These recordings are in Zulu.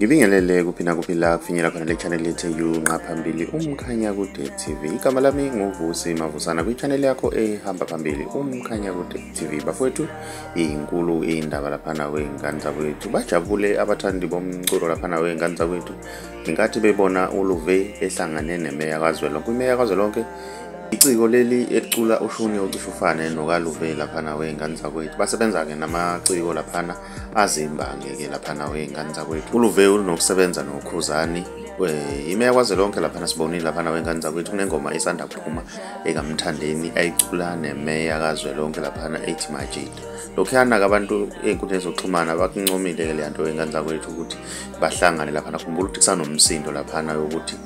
Ngibingelele kuphi nakuphi la kufinyela khona le channel yethu yunqa phambili Umkhanyakude TV. Igama lami nguVusi Mavusana kwi-channel yakho ehamba phambili Umkhanyakude TV. Bafowethu, inkulu indaba laphana wey'ngane zakwethu. Bajabule abathandi bomculo laphana wey'ngane zakwethu ngenkathi bebona uLuve ehlangane nemeya kazwelonke. Imeya kazwelonke iciko leli elicula ushuni ocishe ufane nokaLuve laphana wey'ngane zakwethu. Basebenza-ke namaciko laphana azimbange-ke laphana wey'ngane zakwethu. ULuve unokusebenza noKhuzani, imeya kazwelonke laphana sibonile laphana wey'ngane zakwethu kunengoma esanda kuphuma ekaMthandeni ayicula nemeya kazwelonke laphana ethi Majida. Lokhuyana-ke abantu ey'nkundleni zokuxhumana bakuncomile-ke le nto wey'ngane zakwethu ukuthi bahlangane laphana. Khumbula ukuthi kusanomsindo laphana yokuthi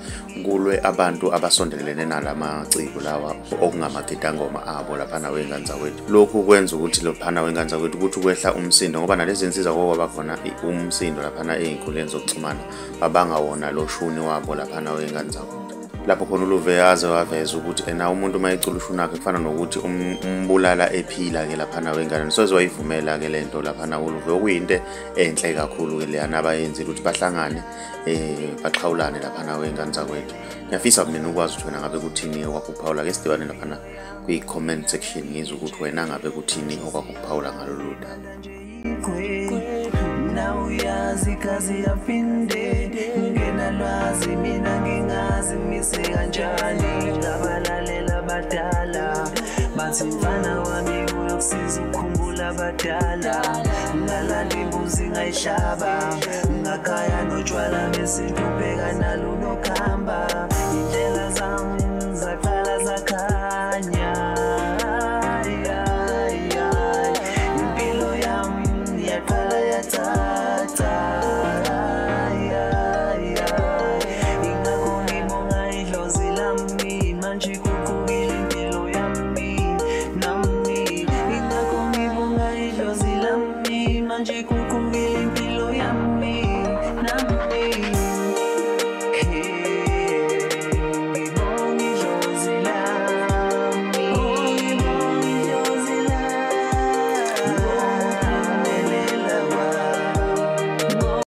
kulwe abantu abasondelene nalamaciko lawa okungamagidangoma abo laphana wey'ngane zakwethu. Lokhu kwenza ukuthi laphana wey'ngane zakwethu ukuthi kwehla umsindo, ngoba nalezi zinsiza kwaba khona umsindo laphana ey'nkundleni zokuxhumana babanga wona lo shuni wabo laphana wey'ngane zakwethu. Lapho khona uLuve aze waveza ukuthi ena umuntu uma ecula ushuni wakhe kufana nokuthi umbulala ephila-ke laphana wey'ngane. Soze wayivumela-ke le nto laphana uLuve, okuyinto enhle kakhulu-ke leyana abayenzile ukuthi bahlangane baxhawulane laphana wey'ngane zakwethu. Ngiyafisa mina ukwazi ukuthi wena ngabe kuthini okwakuphawula. Ke sidibane laphana kwi-comment section ngizwe ukuthi wena ngabe kuthini okwakuphawula ngalolu daba. Uyazi kazi yaphinde ngena lwazi mina ngingazi mise kanjani ngabalalela abadala bathi mfana wami uyokusiza ukukhumbula abadala ngalala imbuzi ngayihlaba ngakhaya notshwala besintu bheka nalo.